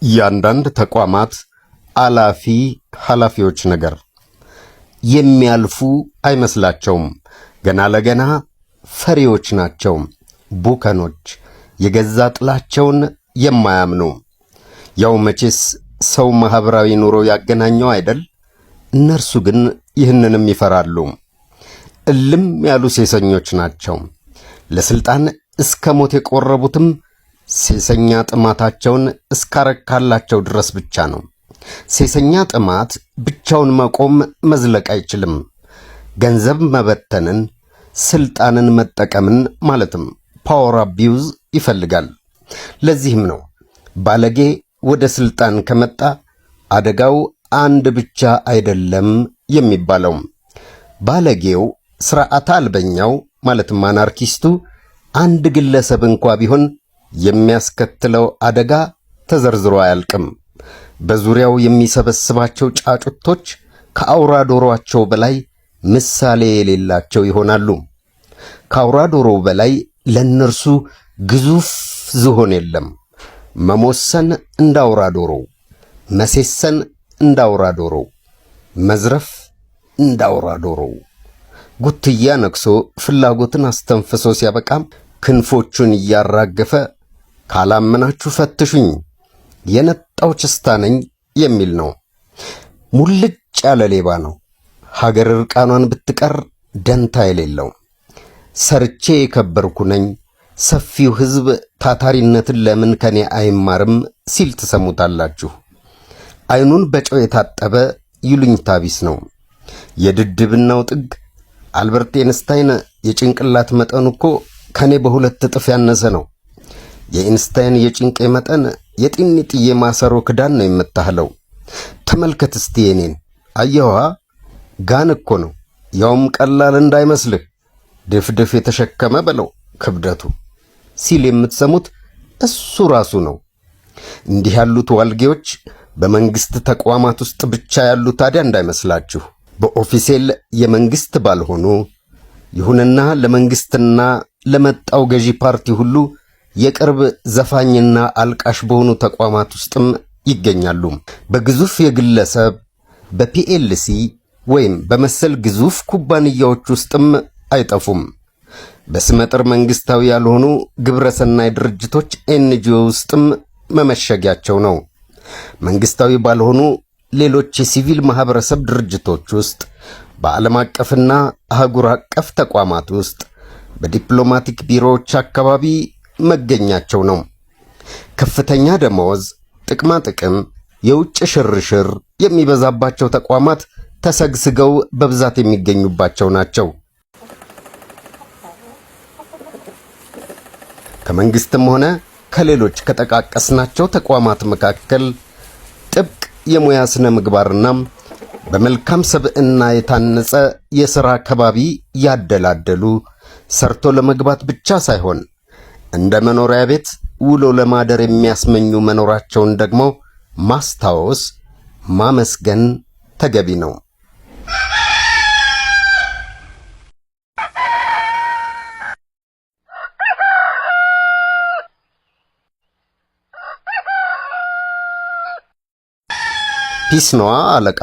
የአንዳንድ ተቋማት አላፊ ኃላፊዎች ነገር የሚያልፉ አይመስላቸውም። ገና ለገና ፈሪዎች ናቸው። ቡከኖች፣ የገዛ ጥላቸውን የማያምኑ። ያው መቼስ ሰው ማኅበራዊ ኑሮ ያገናኘው አይደል? እነርሱ ግን ይህንንም ይፈራሉ። እልም ያሉ ሴሰኞች ናቸው። ለስልጣን እስከ ሞት የቆረቡትም ሴሰኛ ጥማታቸውን እስካረካላቸው ድረስ ብቻ ነው። ሴሰኛ ጥማት ብቻውን መቆም መዝለቅ አይችልም። ገንዘብ መበተንን፣ ስልጣንን መጠቀምን ማለትም power abuse ይፈልጋል። ለዚህም ነው ባለጌ ወደ ስልጣን ከመጣ አደጋው አንድ ብቻ አይደለም የሚባለው። ባለጌው ስርዓት አልበኛው ማለትም አናርኪስቱ አንድ ግለሰብ እንኳ ቢሆን የሚያስከትለው አደጋ ተዘርዝሮ አያልቅም። በዙሪያው የሚሰበስባቸው ጫጩቶች ከአውራ ዶሮአቸው በላይ ምሳሌ የሌላቸው ይሆናሉ። ከአውራ ዶሮው በላይ ለእነርሱ ግዙፍ ዝሆን የለም። መሞሰን እንደ አውራ ዶሮው፣ መሴሰን እንደ አውራ ዶሮው፣ መዝረፍ እንደ አውራ ዶሮው። ጉትያ ነክሶ ፍላጎትን አስተንፍሶ ሲያበቃም ክንፎቹን እያራገፈ ካላመናችሁ ፈትሹኝ፣ የነጣው ችስታ ነኝ የሚል ነው። ሙልጭ ያለ ሌባ ነው። ሀገር እርቃኗን ብትቀር ደንታ የሌለው፣ ሰርቼ የከበርኩ ነኝ፣ ሰፊው ሕዝብ ታታሪነትን ለምን ከኔ አይማርም ሲል ትሰሙታላችሁ። አይኑን በጨው የታጠበ ይሉኝታ ቢስ ነው። የድድብናው ጥግ አልበርት ኤንስታይን የጭንቅላት መጠኑ እኮ ከኔ በ2 እጥፍ ያነሰ ነው። የኢንስታይን የጭንቄ መጠን የጢኒጥዬ ማሰሮ ክዳን ነው የምታህለው። ተመልከት እስቲ የኔን፣ አየኸዋ? ጋን እኮ ነው፣ ያውም ቀላል እንዳይመስልህ፣ ድፍድፍ የተሸከመ በለው ክብደቱ ሲል የምትሰሙት እሱ ራሱ ነው። እንዲህ ያሉት ዋልጌዎች በመንግስት ተቋማት ውስጥ ብቻ ያሉ ታዲያ እንዳይመስላችሁ። በኦፊሴል የመንግስት ባልሆኑ፣ ይሁንና ለመንግስትና ለመጣው ገዢ ፓርቲ ሁሉ የቅርብ ዘፋኝና አልቃሽ በሆኑ ተቋማት ውስጥም ይገኛሉ። በግዙፍ የግለሰብ፣ በ PLC ወይም በመሰል ግዙፍ ኩባንያዎች ውስጥም አይጠፉም። በስመጥር መንግስታዊ ያልሆኑ ግብረሰናይ ድርጅቶች NGO ውስጥም መመሸጊያቸው ነው። መንግስታዊ ባልሆኑ ሌሎች የሲቪል ማህበረሰብ ድርጅቶች ውስጥ፣ በዓለም አቀፍና አህጉር አቀፍ ተቋማት ውስጥ፣ በዲፕሎማቲክ ቢሮዎች አካባቢ መገኛቸው ነው። ከፍተኛ ደመወዝ፣ ጥቅማ ጥቅም፣ የውጭ ሽርሽር የሚበዛባቸው ተቋማት ተሰግስገው በብዛት የሚገኙባቸው ናቸው። ከመንግስትም ሆነ ከሌሎች ከጠቃቀስናቸው ተቋማት መካከል ጥብቅ የሙያ ስነ ምግባርና በመልካም ሰብዕና የታነጸ የሥራ ከባቢ ያደላደሉ፣ ሰርቶ ለመግባት ብቻ ሳይሆን እንደ መኖሪያ ቤት ውሎ ለማደር የሚያስመኙ መኖራቸውን ደግሞ ማስታወስ፣ ማመስገን ተገቢ ነው። Peace ነዋ አለቃ።